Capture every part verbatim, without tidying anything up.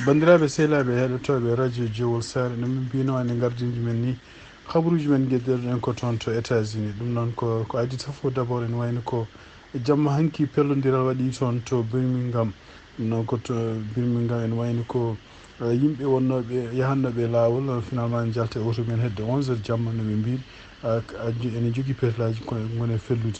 Banndiraaɓe, sehilaaɓe heɗotooɓe radio Jowol Saare, no min mbino, ene ngardinji men ni, habaruuji men njeddirɗen ko toon to États-Unis. Ɗum noon ko, ko adii safo d'abord ene wayno ko jamma hanki pellondiral waɗi toon to Birmingham. Ɗum noon ko to Birmingham ene wayno ko, eh, yimɓe wonnooɓe, yahannooɓe e laawol, eh, finalement njalta e oto men hedde onze heures jamma no ɓe mbiyi, eh, ene jogii petlaaji ko ngoni e fellude.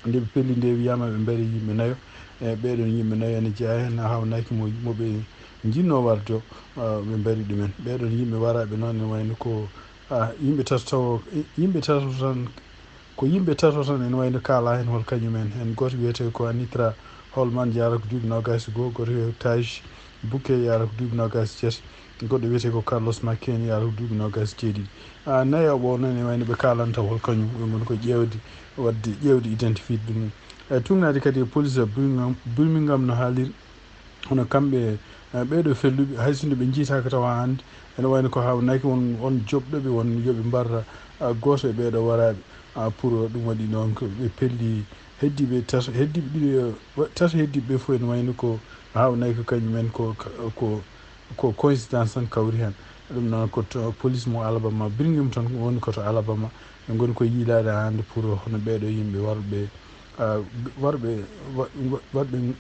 Nde ɓe pelli nde, wiyaama ɓe mbaɗi yimɓe nayo. E ɓeeɗoon yimɓe nayo ene jeyaa heen, a haawnaki mo, mo ɓe njinnoo warde o, ah, ɓe mbaɗi ɗumen. Ɓeeɗoon yimɓe waraaɓe noon ene wayno ko, ah, yimɓe tato tawo, yimɓe tato tan, ko yimɓe tato tan ene wayno kaalaa heen hol kañumen. Heen gooto wiyetee ko Anitra Holman, yaara ko duuɓi noogaas e goo, gooto wiyetee Taj Buke, yaara ko duuɓi noogaas e jeetati, goɗɗo wiyetee ko Carlos McCain, yaara ko duuɓi noogaas e jeeɗiɗi. Ah, nayo ɓoo noon ene wayno ɓe kaalanta hol kañum, ɓe ngoni ko ƴeewde, waɗde ƴeewde identifier ɗum. E tuugnaade kadi e police Birmingham, Birmingham no haaliri, hono kamɓe, eh, ɓeeɗo felluɓe, hay sinno ɓe njiytaaka tawa hannde, ene wayno ko haawnaki won, won joɓɗo ɓe, won yo ɓe mbarra, ah, gooto e ɓeeɗo waraaɓe. Ah, pour ɗum waɗi noon ko ɓe pelli heddiiɓe tato, heddiiɓe ɗiɗo, tato heddiiɓe ɓe fof ene wayno ko haawnaki ko kañumen ko, ko, ko coïncidence tan kawri heen. Ɗum noon ko to police mo Alabama, Birmingham tan woni ko to Alabama. Ɓe ngoni ko yiilaade hannde pour hono ɓeeɗo yimɓe warɓe, ah, warɓe, wa-, wa-, waɗɓe,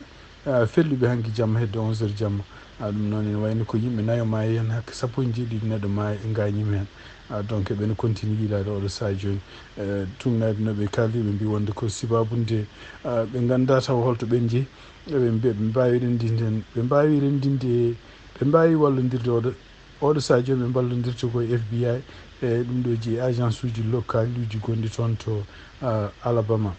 ah, felluɓe hanki jamma hedde onze heures jamma. Ah, ɗum noon ene wayno ko yimɓe nayo maayi heen, hakke sappo e jeeɗiɗi neɗɗo maayi, gaañiima heen. Ah, donc eɓe no continue yiilaade oɗo sahaa jooni. Eh, tuugnaade no ɓe kaali, ɓe mbii wonde ko sibaabu nde, ah, ɓe nganndaa taw holto ɓe njehi. Eɓe mbiya ɓe mbaawi renndinde heen, ɓe mbaawi renndinde, ɓe mbaawi wallondirde oɗo, oɗo sahaa jooni ɓe mballondirta ko e F B I, e ɗum ɗo jeyi agence uji locale uji gonɗi toon to, ah, Alabama.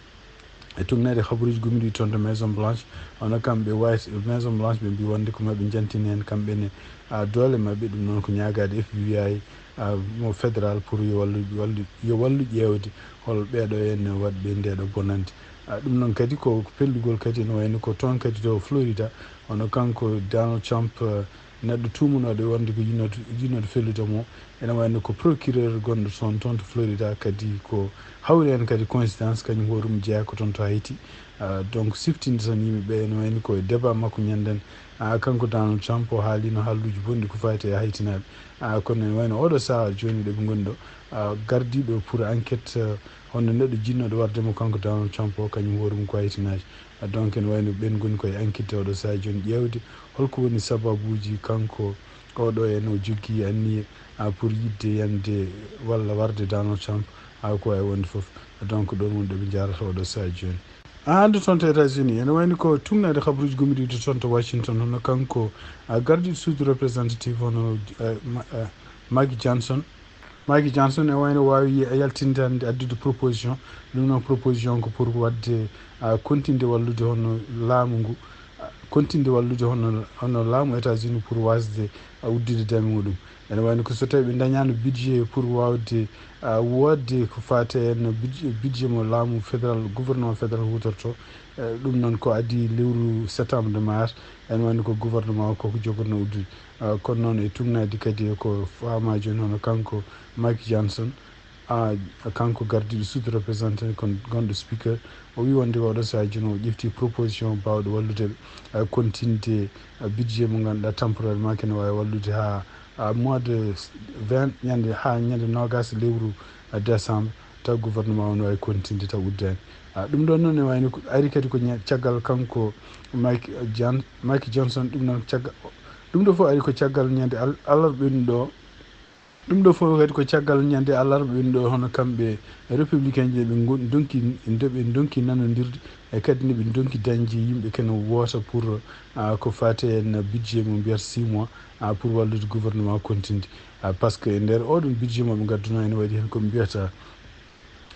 E tuugnaade habaruuji gomɗi toon to Maison Blanche, hono kamɓe White, Maison Blanche ɓe mbii wonde ko maɓe njantina heen kamɓe ne, ah, doole maɓɓe. Ɗum noon ko ñaagaade F B I, ah, mo fédéral pour yo wallu, wallu, yo wallu ƴeewde hol ɓeeɗo en waɗɓe ndeeɗo bonannde. Ah, ɗum noon kadi ko pellugol kadi ene wayno ko toon kadi to Florida, hono kanko Donald Trump, ah, neɗɗo tuumanooɗo wonde ko yinnooɗo, yinnooɗo fellude mo, ene wayno ko procureur gonɗo toon, toon to Florida kadi ko hawri heen kadi coïncidence, kañum hoore mum jeyaa ko toon to Haiti. Ah, donc siftinde tan yimɓe ɓe, ene wayno ko e débat makko ñanden, ah, kanko Donald Trump o haalino haalluuji bonɗi ko fayti e Haitinaaɓe. Ah, kono ene wayno oɗo sahaa jooni ɗo ɓe ngoni ɗo, ah, gardiiɗo pour enquête, ah, hono neɗɗo jinnooɗo warde mo kanko Donald Trump o, kañum hoore mum ko Haitinaajo. Ah, donc ene wayno ɓen ngoni koye enquête oɗo sahaa jooni ƴeewde holko woni sababuuji kanko oɗo en o jogii anniya, ah, pour yiɗde yande walla warde Donald Trump, ah, ko wawi wonde fof. Donc ɗon woni ɗo ɓe njaarata oɗo sahaa jooni. Ah, hannde toon to États-Unis, ene wayno ko tuugnaade habaruuji gomɗiiɗo toon to Washington, hono kanko, ah, gardiiɗo suudu representative hono, eh, Ma-, eh, Mike Johnson. Mike Johnson ene wayno waawi ye-, yaltinde hannde addude proposition. Ɗum noon proposition ko pour waɗde, ah, kontinde wallude hono laamu ngu, ah, kontinde wallude hono, hono laamu États-Unis pour waasde, ah, uddude dame muɗum. Ene wayno ko so tawi ɓe ndañaano budget pour waawde, ah, woodde ko faati e no budget, budget mo laamu fédéral, gouvernement fédéral huutorto, eh, ɗum noon ko adii lewru septembre de mars, ene wayno ko gouvernement o koko jogorno uddude. Ah, kono noon e tuugnaade kadi e ko faamaa jooni hono kanko Mike Johnson, ah, kanko gardiiɗo suudu représentant kon gonɗo speaker, o wii wonde oɗo sahaa jooni o ƴefti proposition baawɗo wallude ɓe, ah, kontinde, ah, budget mo ngannduɗaa temporairement kene waawi wallude haa, ah, mois de vingt, ñande, haa ñande noogaas lewru, ah, décembre, taw gouvernement o no waawi kontinde taw uddaani. Ah, ɗum ɗoon noon ne wayno ko ari kadi ko ña-, caggal kanko Mike Jan-, Mike Johnson, ɗum noon caggal, ɗum ɗo fof ari ko caggal ñande al-, alarba ɓennuɗo o. Ɗum ɗo fof kadi ko caggal ñande alarba ɓennuɗo o, hono kamɓe républicain ji ɓe ngon-, ndonki, nde ɓe ndonki nanondirde, e kadi nde ɓe ndonki dañde yimɓe kene woota pour, ah, ko faati en budget mo mbiyata six mois, ah, pour wallude gouvernement kontinde. Ah, par ce que e nder oɗon budget mo ɓe ngadduno ene waɗi heen ko mbiyata,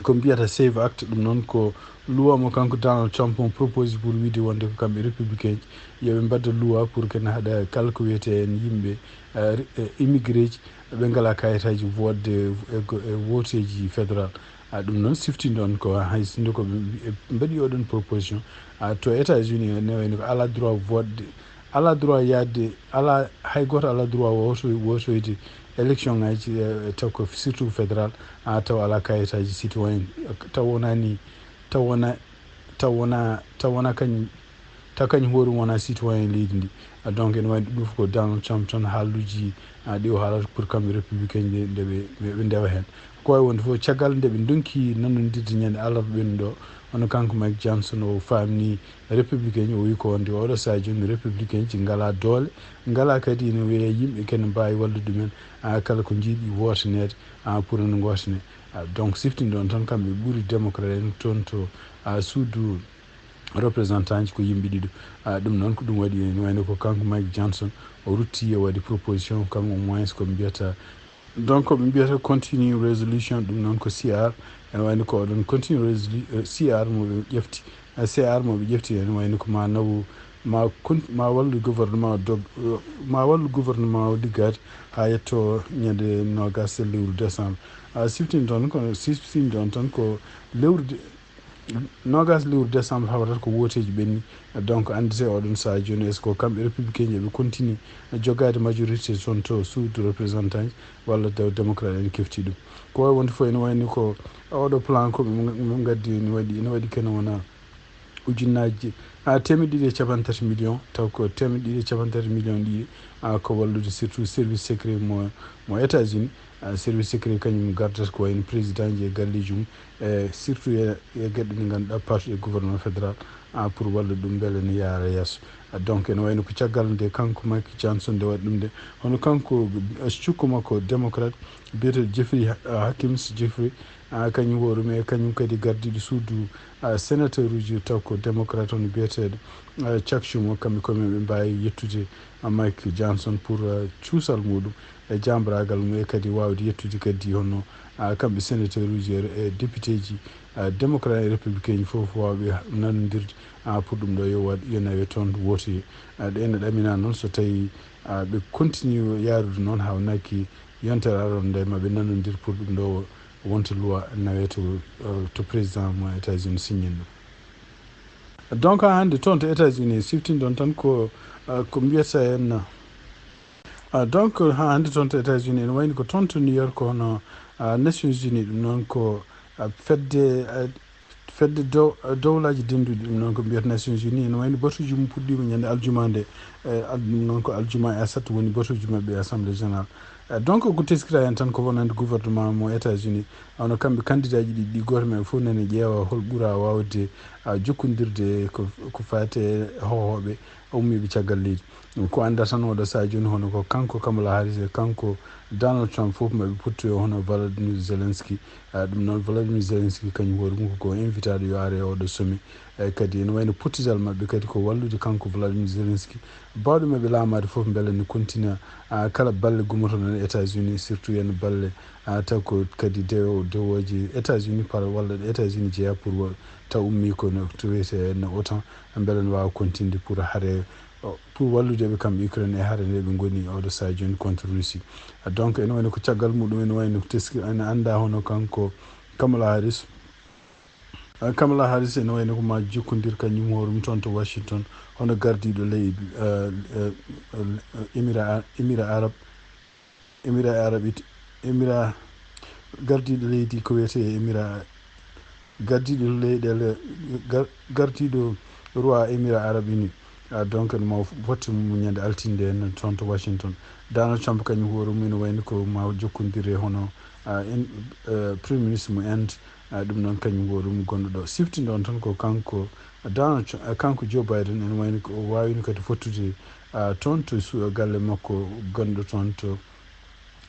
ko mbiyata Save Act, ɗum noon ko loi mo kanko Donald Trump on propose pour wiide wonde ko kamɓe républicain ji yo ɓe mbadda loi pour kene haɗa kala ko wiyete en yimɓe, eh, ri-, eh, immigré ji ɓe ngala kayitaji wodde e go-, e woteji fédéral. Ah, ɗum noon siftinde on ko hay sinno ko ɓe mbi-, ɓe mbaɗi oɗon proposition, ah, to États-Unis ne wayno ko ala droit wodde, ala droit yaade, ala hay goto ala droit woto-, wotoyde élection ngaji, eh, taw ko surtout fédéral, ah, taw ala kayitaji citoyen, taw wonani, taw wona, taw wona, taw wona kañ Taw kañum hoore mum wonaa citoyen leydi ndi. Ah, donc ene wayno ɗum fof ko Donald Trump tan haaluuji, ah, ɗi o haalata pour kamɓe républicain ɓe, nde ɓe, ɓe, ɓe ndewa heen. Ko wawi wonde fof, caggal nde ɓe ndonki nannondirde ñande alarba ɓennuɗo, hono kanko Mike Johnson o faamni républicain o wi ko wonde oɗo sahaa jooni républicain ji ngala doole, ngala kadi ene wiyee yimɓe kene mbaawi wallude ɗumen, ah, kala ko njiɗi wootaneede, ah, pour ene ngootane. Ah, donc siftinde on tan kamɓe ɓuri démocrate en toon to, ah, suudu représentant ji ko yimɓe ɗiɗo. Ah, ɗum noon ko ɗum waɗi, ene wayno ko kanko Mike Johnson o rutti o waɗi proposition, kanko au moins ko mbiyata, donc ko ɓe mbiyata continuing resolution, ɗum noon ko C R, ene wayno ko oɗon continuing resolu-, eh, C R mo ɓe ƴefti, eh, C R mo ɓe ƴefti, ene wayno ko ma naw, ma con-, ma wallu gouvernement o dog-, eh, ma wallu gouvernement o liggaade haa yetto ñande noogas lewru décembre. Ah, siftinde on ko, siftinde on tan ko lewru de-, noogas lewru décembre hawrata ko wooteeji ɓenni. Donc anndite oɗon sahaa jooni, est-ce que ko kamɓe républicain ji ɓe continue jogaade majorité toon to suudu représentant ji, walla de-, démocrate en kefti ɗum? Ko wawi wonde fof ene wayni ko oɗo plan ko ɓe ngaddi ene waɗi, ene waɗi kene wona ujunnaaji, ah, teemeɗɗe ɗiɗi e capanɗe tati million, taw ko teemeɗɗe ɗiɗi e capanɗe tati million ɗi, ah, ko wallude surtout service secret mo, mo États-Unis. Ah, service secret kañum gardata ko wayno président ji e galleeji mum, e surtout e, e geɗe ɗe ngannduɗaa parti e gouvernement fédéral, ah, pour wallude ɗum mbele ne yaara yeeso. Ah, donc ene wayno ko caggal nde kanko Mike Johnson nde waɗi ɗum nde, hono kanko, ah, cukko makko démocrate biyeteeɗo Jeffrey, ah, Hakeem Jeffrey, ah, kañum hoore mum e kañum kadi gardiiɗo suudu, ah, sénateur uji taw ko démocrate on biyeteeɗo, ah, Chuck Schumer, kamɓe koye mumen ɓe mbaawi yettude, ah, Mike Johnson pour, ah, cuusal muɗum e jaambaraagal mum e kadi waawde yettude kadi hono, ah, kamɓe sénateur uji e, e député ji, ah, démocrate e républicain ji fof waawɓe nanondirde, ah, pour ɗum ɗo yo waɗ, yo nawe toon wootoye. Ah, ɗe ene ɗamina noon so tawi, ah, ɓe continue yaarude noon haa naaki yontere aroore nde maɓe nanondir pour ɗum ɗo wonta loi naweeto, euh, to président mo États-Unis signini ɗum. Donc haa hannde toon to États-Unis siftinde on tan ko, euh, ko mbiyata en, euh, donc haa hannde toon to États-Unis ene wayni ko toon to New York hono, euh, Nations Unies ɗum noon ko, euh, fedde, euh, fedde dow-, dowlaaji denduɗi ɗum noon ko mbiyata Nations Unies ene wayni batuuji mum puɗɗiima ñande aljuma nde, euh, al-, ɗum noon ko aljuma e aset woni batuuji maɓɓe e assemblée générale. Eh, donc, ko teskira heen tan ko wonande gouvernement mo États-Unis, hono kamɓe kandidaaji ɗiɗi, ɗi gooto maɓɓe fof nana ƴeewa hol ɓura waawde, ah, jokkondirde ko, ko faati e hohooɓe ummiiɓe caggal leydi. Ko annda tan oɗo sahaa jooni, hono ko kanko Kamala Harris e kanko Donald Trump fof maɓe pottoyo hono Volodymyr Zelensky. Ah, ɗum noon Volodymyr Zelensky kañum hoore mum ko invitaaɗo yo ar e oɗo sommet. Eh, kadi ene wayno pottital maɓɓe kadi ko wallude kanko Volodymyr Zelensky, baawɗo maɓɓe laamaade fof mbele ne kontina, ah, kala balle gummotoɗe e États-Unis, surtout ene balle, ah, taw ko kadi dewo-, dewooje États-Unis par walla ɗo États-Unis jeyaa pour wa-, taw ummii ko no to wiyetee no OTAN, mbele ne waawa kontinde pour hare, o, pour wallude ɓe kamɓe Ukraine e hare nde ɓe ngoni oɗo sahaa jooni contre Russie. Ah, donc ene wayno ko caggal muɗum ene wayno ko teski, ene annda hono kanko Kamala Harris, ah, Kamala Harris ene wayno ko ma jokkondir kañum hoore mum toon to Washington, hono gardiiɗo leydi, eh, eh, eh, Émirats, Émirats Arabes, Émirats Arabes Unis, Émirats, gardiiɗo leydi ko wiyetee Émirats, gardiiɗo leyɗeele, gar-, gardiiɗo roi Émirats Arabes Unis. Ah, donc no ma fotti mum ñande altinde en toon to Washington. Donald Trump kañum hoore mum ene wayni ko ma jokkondir e hono, ah, en, eh, Premier Ministre mo Inde, ah, ɗum noon kañum hoore mum gonɗo ɗo. Siftinde on tan ko kanko Donald Tru-, ah, kanko Joe Biden ene wayni ko o waawino kadi fottude, ah, toon to su-, galle makko gonɗo toon to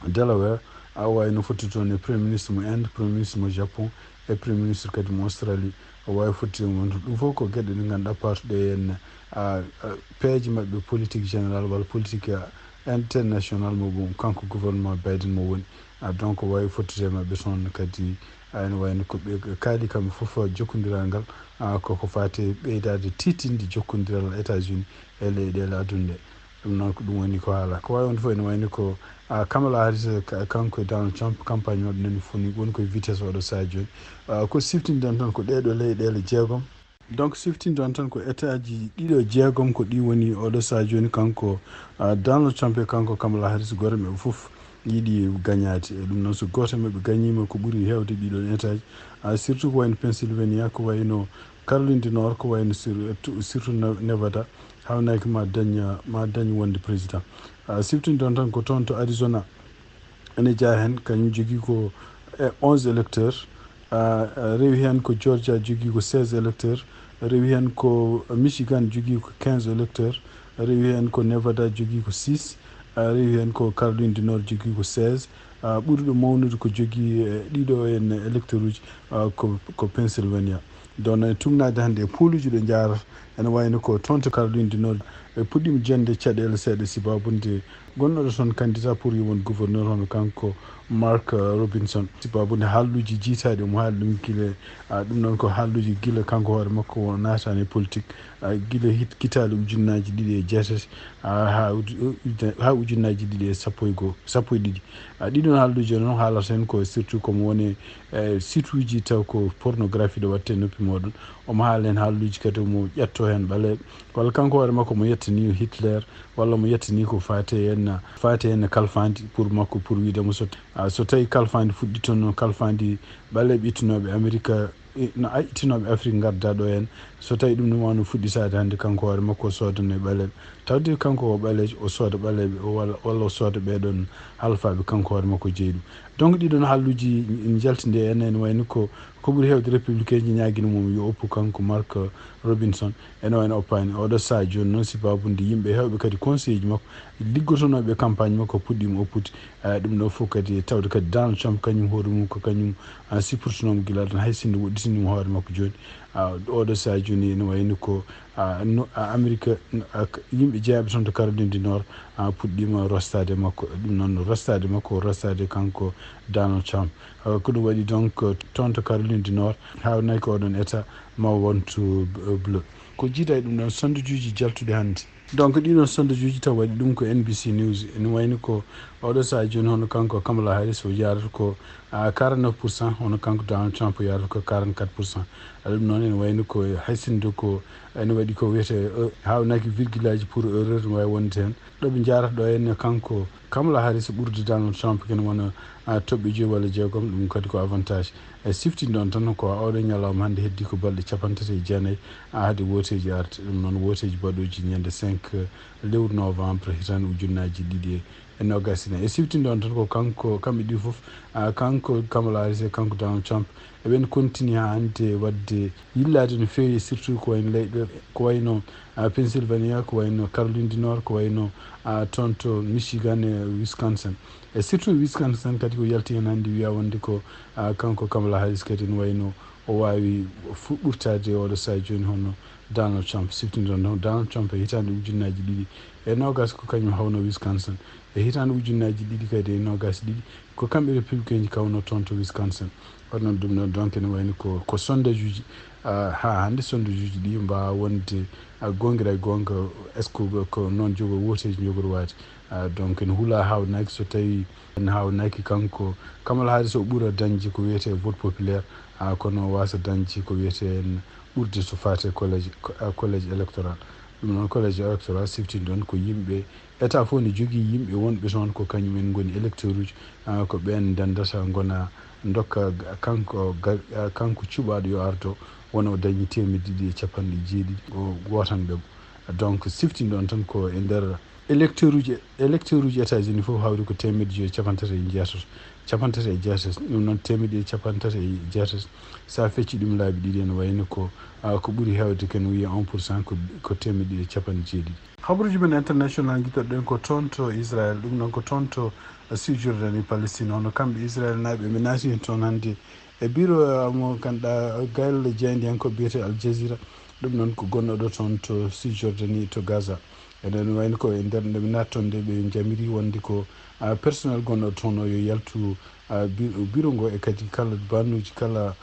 Delaware, a wayno fotti toon e Premier Ministre mo Inde, Premier Ministre mo Japon, e Premier Ministre kadi mo Australie. O waawi fotti toon. Ɗum fof ko geɗe ɗe ngannduɗaa partuɗe e heen, ah, ah, peeje maɓɓe politique générale walla politique, ah, international mo ɗum kanko gouvernement Biden mo woni. Ah, donc o waawi fottude e maɓɓe toon kadi, ah, ene wayno ko ɓe kaali kamɓe fof jokkondiral ngal, ah, koko faati e ɓeydaade tiiɗtinde jokkondiral États-Unis e leyɗeele aduna ɗe. Ɗum noon ko ɗum woni ko haala. Ko waawi wonde fof ene wayni ko, ah, Kamala Harris, ka-, kanko e Donald Trump, campagne maɓɓe nani fof ni woni koye vitesse oɗo sahaa jooni. Ah, ko siftinde on tan ko ɗeɗo leyɗeele jeegom. Donc siftinde on tan ko État ji ɗiɗo jeegom ko ɗi woni oɗo sahaa jooni kanko, ah, Donald Trump e kanko Kamala Harris gooto maɓɓe fof yiɗi gañaade. E ɗum noon so gooto maɓɓe gañiima ko ɓuri heewde ɗiɗon État ji, ah, surtout ko wayno Pennsylvania, ko wayno Caroline du Nord ko wayno sur- tu- surtout Ne- Nevada, hawnaaki ma dañ ma dañ wonde président. Ah, siftinton tan ko toon to Arizona, ene jeyaa heen, kañum jogii ko e onze électeurs. Ah, ah, rewi heen ko Georgia, jogii ko seize électeurs. Rewi heen ko Michigan, jogii ko quinze électeurs. Rewi heen ko Nevada, jogii ko six. Ah, rewi heen ko Caroline du Nord, jogii ko seize. Ah, ɓuri ɗum mawnude ko jogii e ɗiɗo en électeurs uji, ah, ko ko Pennsylvania. Ɗoon e tugnaade hannde e pooluuji ɗo njaarata, ene wayno ko toon to Caroline du Nord ɓe puɗɗiima jeñde caɗeele seeɗa, sibabude gonnoɗo toon candidat pour yo won gouverneur, hono kanko Mark, ah, Robinson. Sibabude haalluuji jiytaaɗi omo haali ɗum gila, ah, ɗum noon ko haalluuji gila kanko hoore makko o naataani e politique, ah, gila hit- kitaale ujunnaaji ɗiɗi e jeetati, ah, haa uju- ujunna- haa ujunnaaji ɗiɗi e sappo e goo, sappo e ɗiɗi. Ah, ɗiɗon haalluuji noon haalata heen ko surtout komo woni e site uji taw ko pornographie ɗo waɗte e noppi mooɗon. Omo haala heen haalluuji kadi omo ƴetto heen ɓaleeɓe. Walla kanko hoore makko omo yettani Hitler, walla omo yettani ko faati heen, faati heen kalfaandi pour makko, pour wiide mo so, ah, so tawi kalfaandi fuɗɗitonno, kalfaandi ɓaleeɓe ittunooɓe Amerika, e, no a- ittunooɓe Afrik ngarda ɗo heen. So tawi ɗum ɗum wano fuɗɗitaade hannde kanko hoore makko o soodano e ɓaleeɓe. Tawde kanko ko ɓaleejo, o sooda ɓaleeɓe, o walla, walla o sooda ɓeeɗon halfaaɓe kanko hoore makko jeyi ɗum. Donc ɗiɗon haalluuji n- njaltinde e enen wayno ko, ko ɓuri heewde républicain ji ñaagino mum yo oppu kanko Mark Robinson. Ene wayno oppaani. Oɗo sahaa jooni noon, sibabude yimɓe heewɓe kadi conseiller ji makko, liggotonooɓe e campagne makko puɗɗiima oppude. Eh, ɗum ɗo fof kadi tawde kadi Donald Trump kañum hoore mum ko kañum, ah, sipportunoomo gila ɗon, hay sinno woɗɗitiniima hoore makko jooni. Ah, oɗo sahaa jooni ene wayno ko, ah, no, ah, Amerika, ah, k- yimɓe jeyaɓe toon to Caroline du Nord, ah, puɗɗiima rostaade makko. Ɗum noon rostaade makko, rostaade kanko Donald Trump. Ah, ko ɗum waɗi donc toon to Caroline du Nord, haawnaki oɗon état ma wontu, eh, bleu. Ko jiida e ɗum ɗon sondajuuji jaltuɗi hannde. Donc ɗiɗon sondajuuji taw waɗi ɗum ko N B C News. Ene wayni ko oɗo sahaa jooni hono kanko Kamala Harris o yarata ko, ah, quarante-neuf pour cent, hono kanko Donald Trump o yarata ko quarante-quatre pour cent. Aɗa ɗum noon ene wayni ko hay sinno ko ene waɗi ko wiyetee, eh, haawnaki virgule aji pour erreur no waawi wonde heen. Ɗo ɓe njaarata ɗo henne kanko Kamala Harris ɓurdi Donald Trump kene wona, ah, toɓɓe joyi walla jeegom, ɗum kadi ko avantage. E siftinɗon tan ko oɗo ñalawma hannde heddi ko balɗe capanɗe tati e jeenayi, ah, hade wooteeji arde. Ɗum noon wooteeji baɗooji ñande cinq lewru novembre hitaande ujunnaaji ɗiɗi e noogas e nayi. E siftinɗon tan ko kanko, kamɓe ɗi fof, ah, kanko Kamala Harris e kanko Donald Trump, eɓen continue haa hannde waɗde yillaade no feewi, surtout ko wayno leyɗe, ko wayno, ah, Pennsylvania, ko wayno Caroline du Nord, ko wayno, ah, toon to Michigan e Wisconsin. E surtout Wisconsin kadi ko yalti heen hannde wiya wonde ko, ah, kanko Kamala Harris kadi no wayno o waawi fu- ɓurtaade oɗo sahaa jooni hono Donald Trump. Siftinɗon tan Donald Trump e hitaande ujunnaaji ɗiɗi e noogas ko kañum hawno Wisconsin. E hitaande ujunnaaji ɗiɗi kadi e noogas e ɗiɗi ko kamɓe républicain ji kawno toon to Wisconsin. Kono noon ɗum noon donc ene wayni ko, ko sondajuuji, ah, haa hannde sondajuuji ɗi mbaawa wonde, ah, goongira e goonga, est-ce que ko noon jogo wooteeji njogori waade? Ah, donc ene hula haawnaki so tawi ene haawnaki kanko Kamala Harris o ɓura dañde ko wiyetee vote populaire, ah, kono o waasa dañde ko wiyetee en ɓurde so faati e collège, ko, ah, collège électoral. Ɗum noon collège électoral siftinɗon ko yimɓe État fof ne jogii yimɓe wonɓe toon ko kañum en ngoni électeur uji, ah, ko ɓeen ndendata ngona ndokka ga- kanko ga- ah, kanko cuɓaaɗo yo ardo wona o dañi teemedde ɗiɗi e capanɗe jeeɗiɗi o gootan ɓe. Donc siftinɗon tan ko e nder électeur uji, électeur uji États-Unis fof hawri ko teemedde joyi e capanɗe tati e jeetati, capanɗe tati e jeetati. Ɗum noon teemedde ɗiɗi e capanɗe tati e jeetati, so a fecci ɗum laabi ɗiɗi ene wayno ko, ah, ko ɓuri heewde ken wiya un pour cent ko, ko teemedde ɗiɗi e capanɗe jeeɗiɗi. Habaruuji men international ngiɗtoɗen ko toon to Israel, ɗum noon ko toon to Cisjordanie, Palestine. Hono kamɓe Israel naaɓe ɓe naati heen toon hannde e bureau mo ganduɗa Gaël jeyandiyanko biyete Al Jazeera, ɗum noon ko gonnoɗo toon to Cisjordanie to Gaza. Enen wayno ko e nder nde ɓe naati toon nde ɓe njamiri wonde ko, ah, personnel gonnoɗo toon o yo yaltu, ah, bi- bureau ngo e kadi kala bannuji, kala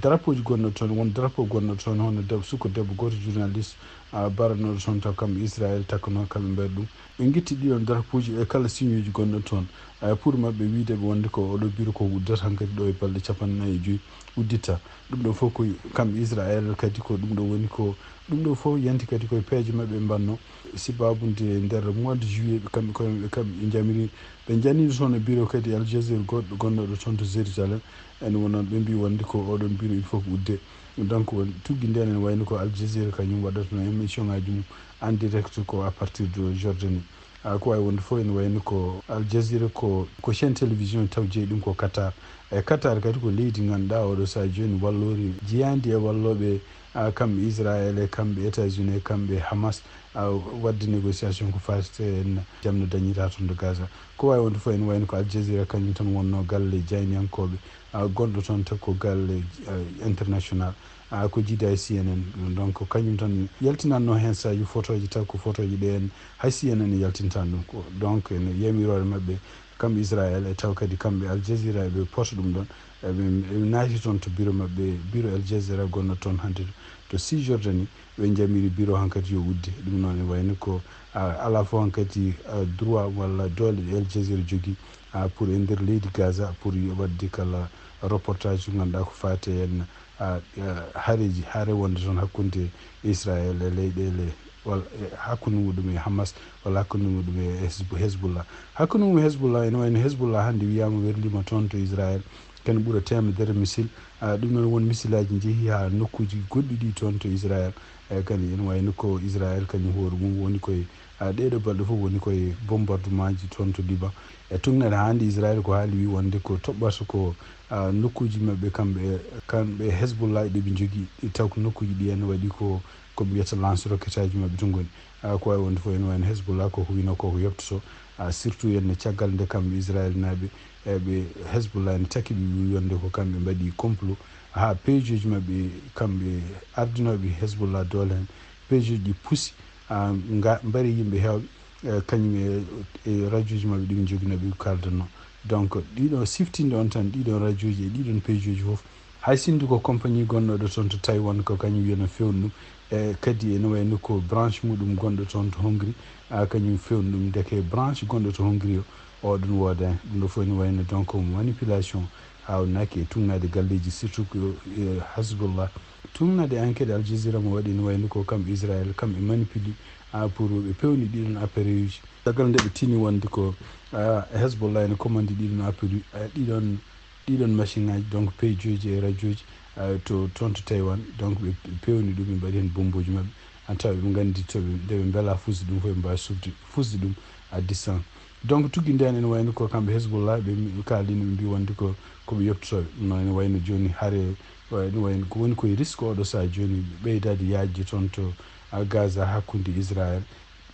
drapeau ji gonnoɗo toon, won drapeau gonnoɗo toon hono deb- suko debbo gooto journaliste, ah, baranoɗo toon taw kamɓe Israel takkanoo kamɓe mbaɗi ɗum. Ɓe ngitti ɗiɗon drapeau ji e kala signe uji gonnoɗo toon, ah, pour maɓɓe wiide ɓe wonde ko oɗo bureau ko uddata hankadi ɗo e balɗe capanɗe nayi e joyi udditta. Ɗum ɗo fof ko kamɓe Israel kadi ko ɗum ɗo woni ko, ɗum ɗo fof yanti kadi koye peeje maɓɓe mbanno. Sibabude nder mois de juillet ɓe kamɓe koye maɓɓe kamɓe ɓe njamiri, ɓe njannino toon e bureau kadi Al Jazeera goɗɗo gonnoɗo toon to Jérusalem. En wonnoon ɓe mbi wonde ko oɗon bureau il faut ko udde. Donc, tuggi nden ene wayni ko Al Jazeera kañum waɗata no émission ngaji mum en direct ko à partir de Jordanie. Ah, ko wawi wonde fof ene wayni ko Al Jazeera ko, ko chaîne télévision taw jeeyi ɗum ko Qatar. E Qatar kadi ko leydi ganduɗa oɗo saha joni wallori jeyandi e walloɓe, ah, kamɓe Israël e kamɓe États-Unis e kamɓe Hamas, ah, wadde négociation ko fati en jamde dañira toon to Gaza. Ko wawi wonde fof ene wayni ko Al Jazeera kañum tan wonno galle jayniyankoɓe, ah, gonɗo toon taw ko galle, ah, international, ah, ko jiida e C N N. Donc kañum tan yaltinanno hen sahaji photoji taw ko photoji ɗe en hay C N N yaltintan ɗum ko. Donc ene yamirore mabɓe kamɓe Israël e taw kadi kamɓe Al Jazeera eɓe pota ɗum ɗon. Eɓe, eɓe naati toon to bureau mabɓe, bureau Al Jazeera gonno toon hande to Cisjordanie. Ɓe jamiri bureau hankadi yo udde. Ɗum noon ene wayni ko, ah, ala fof hankadi, ah, droit walla doole ɗe Al Jazeera jogui, ah, pour e nder leydi Gaza pour yo wadde kala reportage mo ganduɗa ko fate en, ah, ah, hareji, hare wonde toon hakkude Israël e leyɗele walla, eh, hakkunde muɗum e Hamas walla hakkunde muɗum e Hezb-, Hezbollah. Hakkunde mum e Hezbollah ene wayno Hezbollah hande wiyama werlima toon to Israël. Kene ɓuura temedere missile. Ah, ɗum noon won missile aji jeehi ha nokkuji goɗɗi ɗi toon to Israël. E kadi ene wayno ko Israël kañum hoore mum woni koye, ah, ɗeɗo balɗe fof woni koye bombardement ji toon to Liban. E tugnaɗe hande Israël ko haali wi wonde ko toɓɓata ko, ah, nokkuji mabɓe kamɓe, kamɓe Hezbollah ɗeɓe jogui, taw ko nokkuji ɗi ene waɗi ko, ko mbiyata lance roquette aji mabɓe to goni. Ah, ko wawi wonde fof ene wayno Hezbollah koko wino koko yettoto, ah, surtout ene caggal nde kamɓe Israël naɓe, eɓe Hezbollah ene takki ɓe wi wonde ko kamɓe mbaɗi complot ha peejoji mabɓe, kamɓe ardinoɓe Hezbollah doole hen, peejoji ɗi pusi, ah, nga-, mbari yimɓe hewɓe, eh, kañum e, e radioji mabɓe ɗi ɓe jogui no ɓe kaldanno. Donc ɗiɗo siftinde on tan, ɗiɗon radioji e ɗiɗon peejoji fof, hay sinno ko compagnie gonnoɗo toon to Taïwan ko kañum wiyano fewndo ɗum, e kadi ene wayno ko branche muɗum gonɗo toon to Hongrie, ah, kañum fewndo ɗum, ndeke branche gonɗo to Hongrie o, o ɗum wooda hen. Ɗum ɗo fof ene wayno donc manipulation, hawnaki e tugnade galleji, surtout ko, eh, Hezbollah. Tugnade enquête Al Jazeera mo waɗi ene wayno ko kamɓe Israël, kamɓe manipuli, ah, pour ɓe pewni ɗiɗon appareil uji. Caggal nde ɓe tini wonde ko, ah, Hezbollah ene commandi ɗiɗon appareil, ah, ɗiɗon, ɗiɗon machine ngaji, donc peejoji e radioji, ah, to, toon to Taïwan. Donc ɓe pewni ɗum, ɓe mbaɗi hen bomboji mabɓe. An tawa ɓe gandi to ɓe, nde ɓe mbela fusde ɗum fof, ɓe mbawi sufde, fusde ɗum à distance. Donc tuggi nden ene wayno ko kamɓe Hezbollah ɓe kalini, ɓe mbi wonde ko, ko ɓe yettotoɓe. No ene wayno joni hare, wayno, wayno ko woni koye risque oɗo saha joni ɓeydade yajde toon to, ah, Gaza hakkude Israël.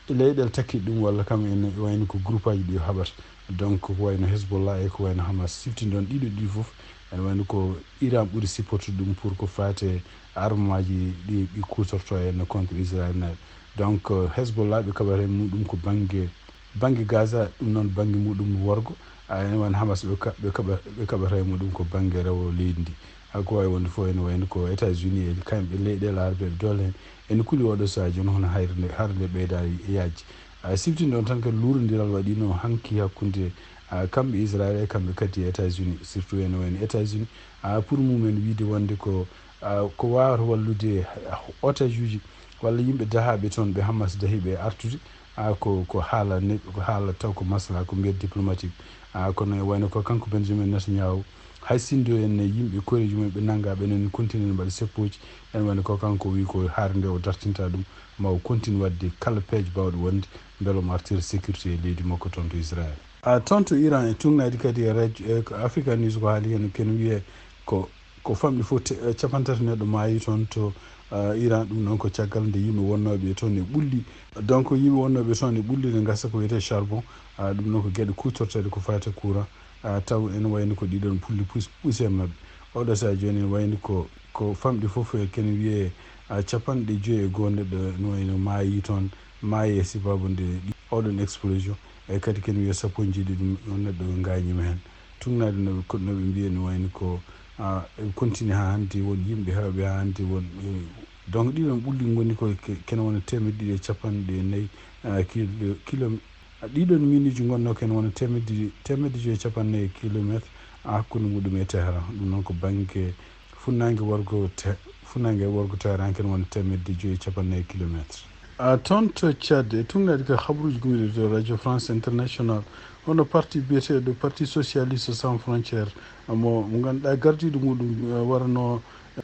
Leyɗele takkiɗe ɗum walla kam ene wayno ko groupe aji ɗi haɓata. Donc ko wayno Hezbollah e ko wayno Hamas. Siftinde on ɗiɗo ɗi fof, ene wayno ko Iran ɓuri supportude ɗum pour ko fate arme aji ɗi, ɗi kutorto en contre Israël naɓe. Donc, euh, Hezbollah ɓe kaɓata e muɗum ko banggue, banggue Gaza, ɗum noon banggue muɗum worgo. Ah, ene wayno Hamas ɓe ka-, ɓe kaɓa-, ɓe kaɓata e muɗum ko banggue rewo leydi ndi. Ah, ko wawi wonde fof ene wayno ko États-Unis e kamɓe leyɗele arabe e doole hen. Ene kuli oɗo saha joni hono hayre nde, hare nde ɓeyda e yajde. Ah, siftinde on tan kadi luurondiral waɗino hanki hakkude, ah, kamɓe Israël e kamɓe kadi États-Unis, surtout ene wayno États-Unis, ah, pour mumen wiide wonde ko, ah, ko wawata wallude, ah, otage uji walla yimɓe dahaɓe toon ɓe Hamas dahi ɓe artude, ah, ko, ko haala ne-, ko haala taw ko masla, ko mbiyat diplomatique. Ah, kono e wayno ko kanko Benjamin Netanyahu, hay sinno en yimɓe koreji mumen ɓe nanga ɓe enen continue ne mbaɗa seppoji, en wayno ko kanko wi ko hare nde o dartinta ɗum, ma o continue wadde kala peeje bawɗo wonde beele omo artira sécurité e leydi makko toon to Israël. Ah, toon to Iran e tugnadi kadi e radio, e ko Africa News ko haali hen, ken wiye ko, ko famɗi fof te-, eh, capanɗe tati neɗɗo maayi toon to, ah, Iran. Ɗum noon ko caggal nde yimɓe wonnooɓe toon e ɓulli. Donc yimɓe wonnooɓe toon e ɓulli ne gasa ko wiyetee charbon. Ah, ɗum noon ko geɗe kuutorteeɗe ko fati e courant. Ah, taw ene wayno ko ɗiɗon pulli pus-, pusi e maɓɓe. Oɗo saha jooni ene wayno ko, ko famɗi fof e ken wiye, ah, capanɗe joyi e goo neɗɗo no wayno maayi toon, maayi e sababu nde ɗi-, oɗon explosion. E kadi ken wiye sappo e jeeɗiɗi neɗɗo gaañima hen. Tugnade no ɓe, no ɓe mbiya no wayno ko, ah, ɓe continue ha hande, won yimɓe hewɓe ha hande, won, eh, donc ɗiɗon ɓulli goni ko ke-, kene wona teemedde ɗiɗi e capanɗe nayi, ah, kilo-, kilo-, ah, ɗiɗon miinuji gonno kene wona teemedde, teemedde joyi e capanɗe nayi kilométre, ah, hakkunde muɗum e Téhéran. Ɗum noon ko banggue funnague worgo Te-, funnague worgo Téhéran kene wona teemedde joyi e capanɗe nayi kilométre. Ah, toon to Tchad, e tugnadi ko habruji gummiɗi to Radio France International, hono parti biyeteɗo Parti Socialiste Sans Frontières, mo, mo ganduɗa gardiɗo muɗum, eh, warano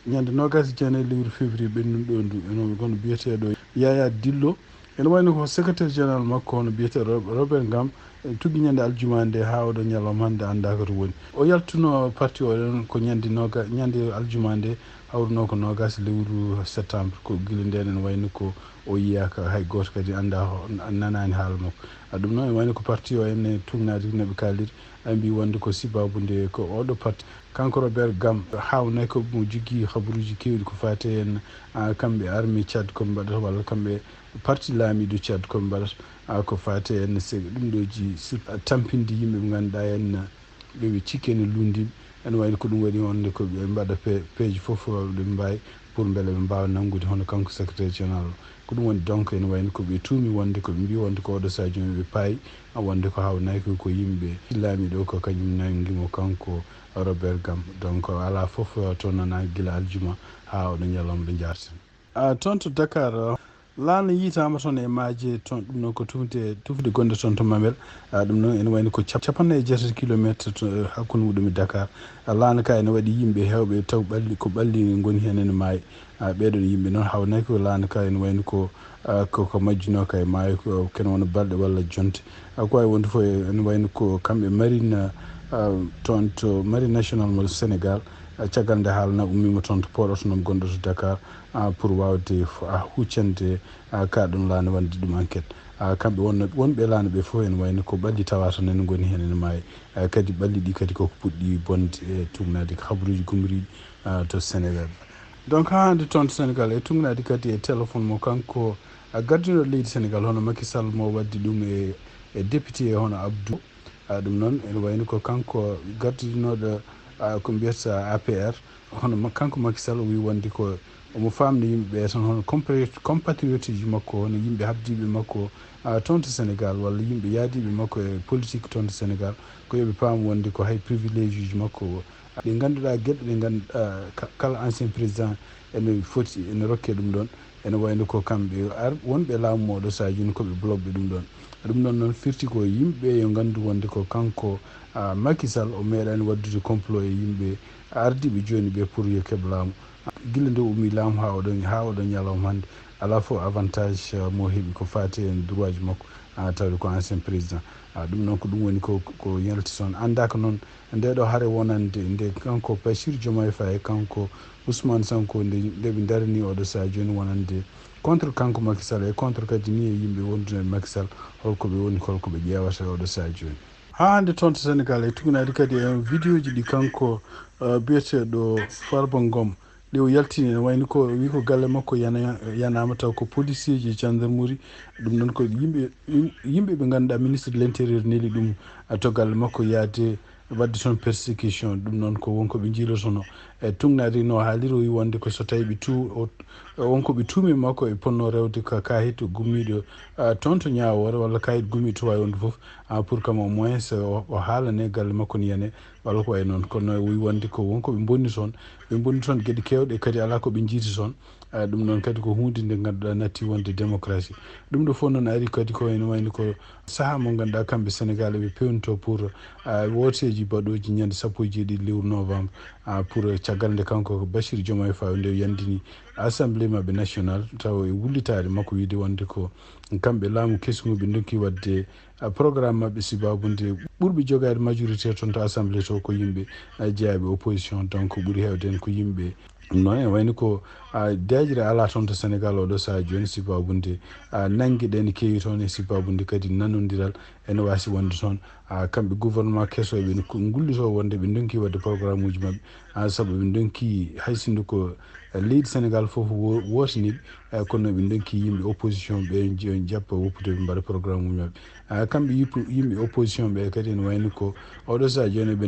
Ñande noogaas e jeenayi lewru février ɓennduɗo ɗo ndu, eno kono biyeteeɗo Yaya Dillo, ene wayno ko secrétaire général makko, hono biyeteeɗo Rob-, Robert Ngam, e tuggi ñande aljuma nde haa oɗo ñalawma hannde anndaaka to woni. O yaltuno parti o ɗon ko ñande nooga-, ñande aljuma nde, hawruno ko noogaas lewru septembre, ko gila ndeen ene wayno ko o yiyaaka, hay gooto kadi anndaa ho-, nanaani haala makko. A ɗum noon ene wayno ko parti o ene tugnaade no ɓe kaaliri, ɓe mbi wonde ko sibabu nde ko oɗo parti. Kanko Robert Ngam, haawnay ko mo jogii habaruuji keewɗi ko faati heen, ah, kamɓe armée Tchad ko ɓe mbaɗata, walla kamɓe parti laamiiɗo Tchad ko ɓe mbaɗata, ah, ko faati heen se-, ɗum ɗo ji, sur-, tampinde yimɓe ɓe ngannduɗaa heen ɓe, ɓe cikki ene lundi. Ene wayno ko ɗum waɗi wonde ko ɓe mbaɗa pe-, peeje fof ɓe mbaawi pour mbele ɓe mbaawa nanngude hono kanko secrétaire général o. Ko ɗum woni donc ene wayno ko ɓe tuumi wonde ko ɓe mbi wonde ko oɗo sadio ɓe paayi, a wonde ko haawnay ko, ko yimɓe laamiiɗo ko kañum nangi mo kanko Robert Ngam. Donc alaa fof to nana gila aljuma haa oɗo ñalawma ɗo njaarten. Ah, toon to Dakar, ah, laana yiytaama toon e maaje toon, ɗum noon ko tufde, tufde gonɗe toon to Mamel. Ah, ɗum noon ene wayno ko cap-, capanɗe jeetati kilometre to, eh, hakkunde muɗum e Dakar. Ah, laana ka ene waɗi yimɓe heewɓe taw ɓalli, ko ɓalli ngoni heen ene maayi. Ah, ɓeeɗoon yimɓe noon haawnay ko laana ka ene wayno ko, ah, ko, ko majjunoo ka e maayo, ko ken wona balɗe walla jonte. Ah, ko wawi wonde fof ene wayno ko kamɓe marine, ah, toon to marine national mo Sénégal, ah, caggal nde haalana ummiima toon to port autonome gonɗo to Dakar, ah, pour waawde f-, ah, huccande, ah, ka ɗum laana waɗde ɗum enquête. Ah, kamɓe wonno, wonɓe laana ɓe fof ene wayno ko ɓalli tawa tan ene ngoni heen ene maayi. Ah, kadi ɓalli ɗi kadi koko puɗɗi bonde e tugnaade ko habaruuji gumriiɗi, ah, to Sénégal. Donc haa hannde toon to Sénégal e tugnaade kadi e téléphone mo kanko, ah, gardinooɗo leydi Sénégal hono Macky Sall mo waɗde ɗum e, e député hono Abdou. Ah, ɗum noon ene wayno ko kanko gardinooɗo, ah, ko mbiyata A P R. Hono ma-, kanko Macky Sall o wi wonde ko omo faamna yimɓe ɓe tan hono compari-, compatriote ji makko, hono yimɓe habdiiɓe makko, ah, toon to Sénégal, walla yimɓe yaadiiɓe makko e politique toon to Sénégal, ko yoɓe paam wonde ko hay privilège uji makko o, ɗe ngannduɗaa geɗe ɗe ngannduɗaa ka-, kala ancien président ene foti, ene rokke ɗum ɗoon. Ene wayno ko kamɓe ar-, wonɓe laamu mo oɗo sadio ni ko ɓe bloqueɓe ɗum ɗoon. Ɗum ɗoon noon firti ko yimɓe yo nganndu wonde ko kanko, ah, Macky Sall o meeɗaani waɗdude complot e yimɓe ardiiɓe jooni ɓe pour yo keɓ laamu. Gila nde ummi laamu haa oɗo, haa oɗo ñalawma hannde, alaa fof avantage, ah, mo heɓi ko faati e droit ji makko, ah, tawde ko ancien président. Ah, ɗum noon ko ɗum woni ko, ko yalti toon. Anndaaka noon nde ɗo hare wonande nde kanko Bachir Diomaye Faye, kanko Ousmane Sonko, nde, nde ɓe darani oɗo saha jooni wonande contre kanko Macky Sall e contre kadi ni e yimɓe wondude e Macky Sall, holko ɓe woni, holko ɓe ƴeewata e oɗo saha jooni. Haa hannde toon to Sénégal e tugnaade kadi e vidéo ji ɗi kanko, eh, biyeteeɗo Farba Ngom, ɗe o yaltini ene wayni ko wi ko galle makko yana-, yanaama taw ko policier ji e gendarmerie. Ɗum noon ko yimɓe, yim-, yimɓe ɓe ngannduɗaa ministre de l'intérieur neli ɗum, ah, to galle makko yaade waɗde toon persécution. Ɗum noon ko wonko ɓe njiilotono. E tugnaade no haaliri o wi wonde ko so tawi ɓe tu-, o, wonko ɓe tuumi makko e ponno rewde ka kaahit gummiiɗo, ah, toon to Ñaawoore walla kaahit gummiiɗo to waawi wonde fof, ah, pour kam au moins o, o haalane galle makko ne yane walla ko wayi noon. Kono o wi wonde ko wonko ɓe mbonni toon. Ɓe mbonni toon geɗe keewɗe kadi alaa ko ɓe njiiti toon. Ah, ɗum noon kadi ko huunde nde ngannduɗaa natti wonde démocratie. Ɗum ɗo fof noon ari kadi ko ene wayni ko sahaa mo ngannduɗaa kamɓe Sénégal ɓe pewnto pour, ah, wooteeji baɗooji ñande sappo e jeeɗiɗi lewru novembre, ah, pour caggal nde kanko ko Bachir Diomaye Faye nde yandini assemblée maɓɓe nationale taw e wullitaade makko wiide wonde ko kamɓe laamu kesu ngu ɓe ndokki waɗde, ah, programme maɓɓe sibabu nde ɓurɓe jogaade majorité toon to assemblée to ko yimɓe, ah, jeyaaɓe opposition, donc ɓuri heewde heen ko yimɓe. Ɗum noon ene wayni ko, ah, deeƴre alaa toon to Sénégal oɗo saha jooni sibabu nde, ah, nannge ɗe ene keewi toon e sibabu nde kadi nanondiral ene waasi wonde toon. Ah, kamɓe gouvernement keso eɓe ko ngulluto wonde ɓe ndonki waɗde programme uji maɓɓe, ah, sabu ɓe ndonki hay sinno ko, eh, leydi Sénégal fof wo-, wootaniɓe, eh, kono ɓe ndonki yimɓe opposition ɓe jo-, jappa woppude ɓe mbaɗa programme uji maɓɓe. Ah, kamɓe yippu-, yimɓe opposition ɓe kadi ene wayni ko oɗo saha jooni ɓe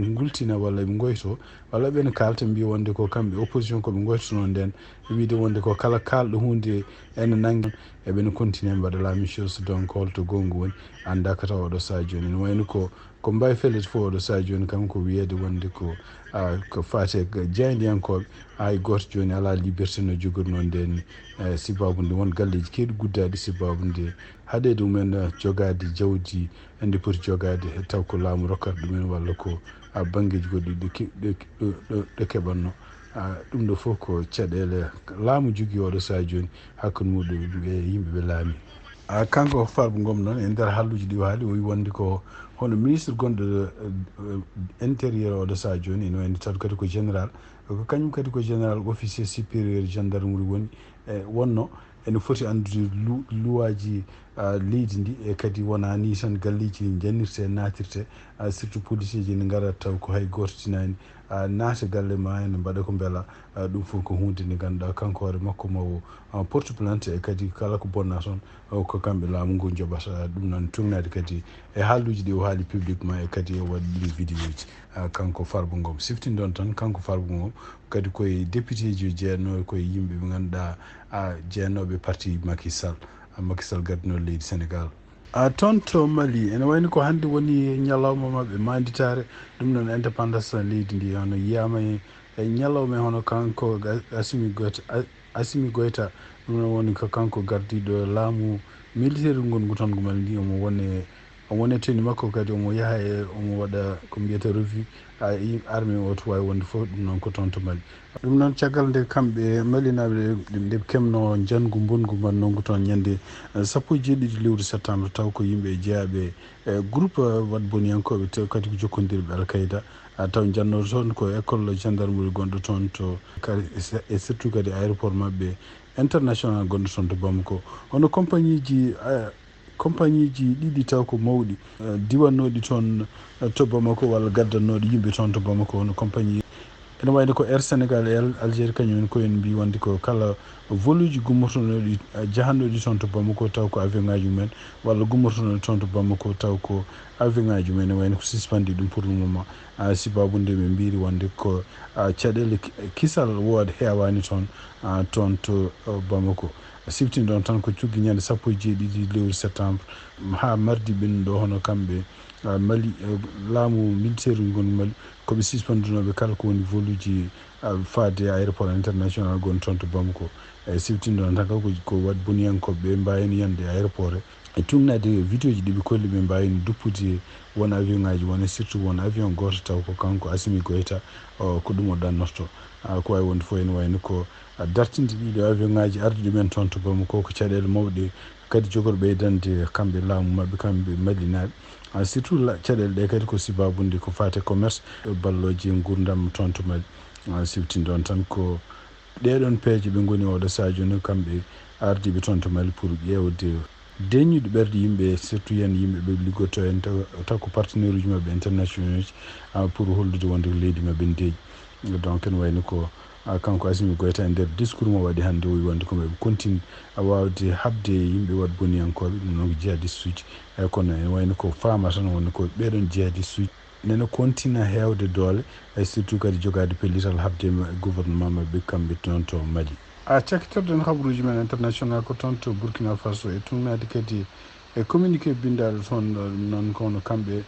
ngultina walla ɓe ngoyto walla ɓe kaalta mbiya wonde ko kamɓe opposition ko ɓe ngoytono nden, wiide wonde ko kala kaalɗo huunde ene nanngi, eɓe continue mbaɗa la même chose. Donc holto goonga woni annda ka tawa oɗo saha jooni ene wayni ko, ko mbawi fellete fof oɗo saha jooni kam ko wiyeede wonde ko, ah, ko faate e jaayndiyankooɓe, hay gooto jooni alaa liberté no jogornoo ndeen ni, eh, sibabu nde won galleeji keewɗi guddaaɗi sibabu nde haɗeede mumen, eh, jogaade jawdi nde poti jogaade taw ko laamu rokkata ɗumen walla ko, ah, banngeeji goɗɗi ɗo ke-, ɗo, ɗo, ɗo, ɗo keɓatnoo. Ɗum ɗo fof ko caɗeele laamu jogii oɗo sahaa jooni hakkunde muɗum e yimɓe ɓe laami. Kanko Farba Ngom noon, e nder haalluuji ɗi o haali, o wi wonde ko hono ministre gonɗo intérieur oɗo sahaa jooni, ene wayno taw kadi ko général, ko kañum kadi ko général officier supérieur gendarmerie woni, e wonno ene foti anndude luwaaji leydi ndi, e kadi wonaa ni tan galleeji njannirte, naatirte, surtout policier ji ne ngara taw ko hay gooto tinaani naata galle ma, ene mbaɗa ko mbela. Ɗum fof ko huunde nde ngannduɗaa kanko hoore makko ma o porte plainte, e kadi kala ko bonna toon ko kamɓe laamu ngu njoɓata. Ɗum noon tuugnaade kadi e haalluuji ɗi o haali publiquement, e kadi o waɗi ɗi vidéo ji. Kanko Farba Ngom, siftinɗon tan, kanko Farba Ngom kadi koye député ji o jeyanno, koye yimɓe ɓe ngannduɗaa jeyannoɓe parti Macky Sall. Macky Sall gardinooɗo leydi Sénégal. Toon to Mali, ene wayno ko hannde woni ñalawma maɓɓe maanditaare, ɗum noon indépendance leydi ndi, hono yiyaama e ñalawma e hono kanko Assimi Goïta, Assimi Goïta, ɗum noon woni ko kanko gardiiɗo laamu militaire ngongu toon ko Mali ndi, omo wone omo wone tenue makko kadi, omo yaha e omo waɗa ko mbiyata revue armée o to waawi wonde fof, ɗum noon ko toon to Mali. Ɗum noon caggal nde kamɓe malinaaɓe nde ɓe kemno njanngu mbonngu mannongu toon ñande sappo e jeeɗiɗi lewru septembre, taw ko yimɓe jeyaaɓe e groupe waɗboniyankooɓe tew kadi ko jokkondirɓe Al Qaïda, taw njannooto toon ko école gendarmerie gonɗo toon to, e surtout kadi aéroport maɓɓe international gonɗo toon to Bamako. Hono compagnie ji compagnie ji ɗiɗi taw ko mawɗi, diwannooɗi toon to Bamako walla gaddannooɗi yimɓe toon to Bamako, hono compagnie ene wayno ko Air Sénégal e Algérie, kañum en ko en mbi wonde ko kala voluuji gummortonooɗi jahannooɗi toon to Bamako taw ko avion ŋaaji mumen, walla gummortonooɗi toon to Bamako taw ko avion ŋaaji mumen, ene wayno ko suspendé ɗum pour le moment. Sibabu nde ɓe mbiri wonde ko caɗeele kisal wooda heewaani toon, toon to Bamako. Siftinɗon tan ko cuggi ñande sappo e jeeɗiɗi lewru septembre haa mardi ɓennuɗo, hono kamɓe Mali, laamu militaire ngon Mali, ko ɓe suspendunooɓe kala ko woni voluuji faade aéroport international gonɗo toon to Bamako. E siftinɗon tan ko waɗboniyankooɓe ɓe mbaawino yande aéroport e tuugnaade vidéo ji ɗi ɓe kolli ɓe mbaawino duppude won avion ŋaaji won, e surtout won avion gooto taw ko kanko Assimi Goïta ko ɗum o ɗannorto. Ko waawi wonde fof ene wayno ko dartinde ɗiɗo avion ŋaaji arde ɗumen toon to Bamako ko caɗeele mawɗe kadi jogor ɓeydande kamɓe laamu maɓɓe, kamɓe malinaaɓe. Surtout caɗeele ɗe kadi ko sibabunde ko faate commerce, ballooji e nguurndam toon to Mali. Siftinɗon tan ko ɗeɗon peeje ɓe ngoni oɗo sahaa jooni kamɓe ardiiɓe toon to Mali pour ƴeewde deeƴnude ɓerɗe yimɓe, surtout yen yimɓe ɓe liggotoo en taw ko partenaire uji maɓɓe internationaux ji, pour hollude wonde ko leydi maɓɓe ndeeƴi. Donc ene wayno ko kanko Assimi Goïta e nder discours mo waɗi hannde o wi wonde ko maɓe continue a waawde haɓde e yimɓe waɗboniyankooɓe, ɗum noon ko jihadiste uji. Eyyi kono ene wayno ko faama tan wonde ko ɓeɗon jihadiste uji nene continue heewde doole, e surtout kadi jogaade pellital haɓde e gouvernement maɓɓe kamɓe toon to Mali. A cakkitorɗen habaruuji men international ko toon to Burkina Faso e tuugnaade kadi e communiqué binndaaɗo toon ɗo, ɗum noon ko hono kamɓe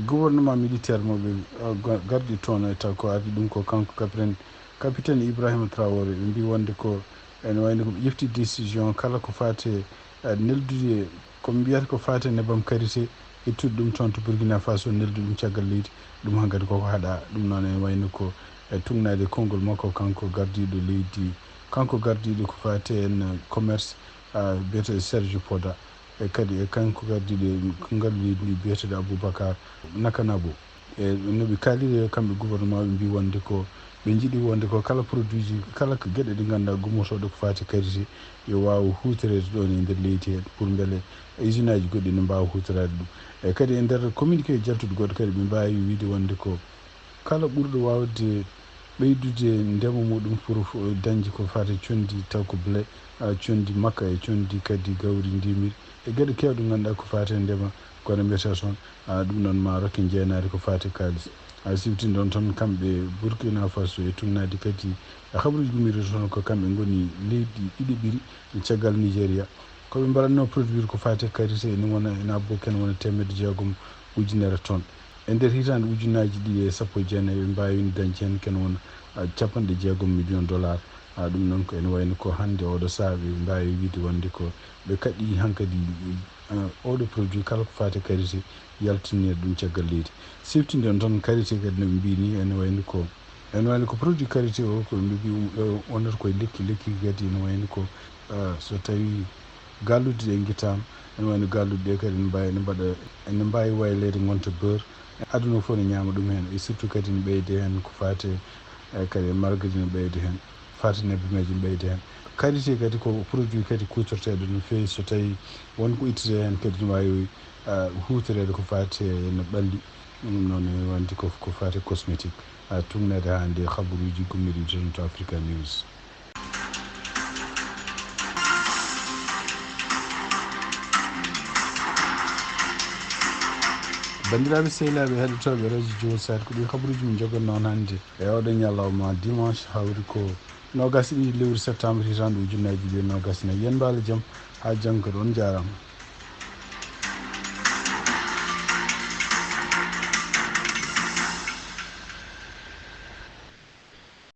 gouvernement militaire maɓɓe gardi toon e taw ko ardi ɗum ko kanko capitaine, capitaine Ibrahima Traoré, ɓe mbi wonde ko ene wayno ko ɓe ƴefti décision kala ko faate neldude ko ɓe mbiyata ko faate nebam karité, ittude ɗum toon to Burkina Faso, neldu ɗum caggal leydi, ɗum hankadi koko haɗa. Ɗum noon ene wayno ko e tuugnaade konngol makko kanko gardiiɗo leydi, kanko gardiiɗo ko faate en commerce, biyeteeɗo Serge Poda, e kadi e kanko gardiiɗo konngol leydi ndi biyeteeɗo Aboubacar Nakanabo. E no ɓe kaaliri kamɓe gouvernement ɓe mbi wonde ko ɓe njiɗi wonde ko kala produit ji, kala ko geɗe ɗe ngannduɗaa gummotooɗe ko faati karité yo waaw huutoreede ɗoon e nder leydi hee pour mbele usine aji goɗɗi ne mbaawa huutoraade ɗum. E kadi e nder communiqué jaltuɗo goɗɗo kadi ɓe mbaawi wiide wonde ko kala ɓurɗo waawde ɓeydude ndema muɗum pour dañde ko faati conndi taw ko blé, conndi makka e conndi kadi gawri ndimiri e geɗe keewɗe ngannduɗaa ko faati e ndema kono mbiyata toon. Ɗum noon ma rokke jeenaade ko faati kaalis. Siftinɗon tan kamɓe Burkina Faso e tuugnaade kadi e habaruuji gummiiɗi toon ko kamɓe ngoni leydi ɗiɗiɓiri caggal Nigéria. Ko ɓe mbaɗatnoo produire ko faati karité ene wona ene abbo ken wona teemedde jeegom ujunere tonnes. E nder hitaande ujunnaaji ɗiɗi e sappo e jeenayi ɓe mbaawino dañde heen ken wona capanɗe jeegom million dollar. Ɗum noon ko ene wayno ko hannde oɗo sahaa ɓe mbaawi wiide wonde ko ɓe kaɗɗi hankadi oɗo produit kala ko faati karité yaltinirde ɗum caggal leydi. Siftinɗon tan karité kadi no ɓe mbiyi ni ene wayno ko Ene wayno ko produit karité o, ko ɓe mbi wonata koye lekki, lekki kadi ene wayno ko, ah, so tawi galluɗe ɗe guittama, ene wayno galluɗe ɗe kadi ene mbawi, ene mbaɗa, ene mbawi waylede gonta beurre. Aduna o fof ne ñaama ɗum hen, et surtout kadi ne ɓeyde hen ko fate, eh, kadi e margarine ne ɓeyde hen, fate nebbe meji ne ɓeyde hen. Karité kadi ko produit kadi kutorteɗo no fewi, so tawi won ko ittete hen kadi ne wawi, ah, hutorede ko fate no ɓalli. Ɗum noon ne wonde ko, ko fate cosmétique, ah, tugneede hannde e habaruuji gummiiɗi toon to Africa News. Banndiraaɓe sehilaaɓe heɗotooɓe Radio Jowol Sare, ko ɗi habaruuji min njogannoo on hannde e oɗo ñalawma dimanche, hawri ko noogaas e ɗiɗi lewru septembre hitaande ujunnaji ɗiɗi e noogaas e nayi. Yen mbaalo jam, haa janngo kadi, on njaaraama.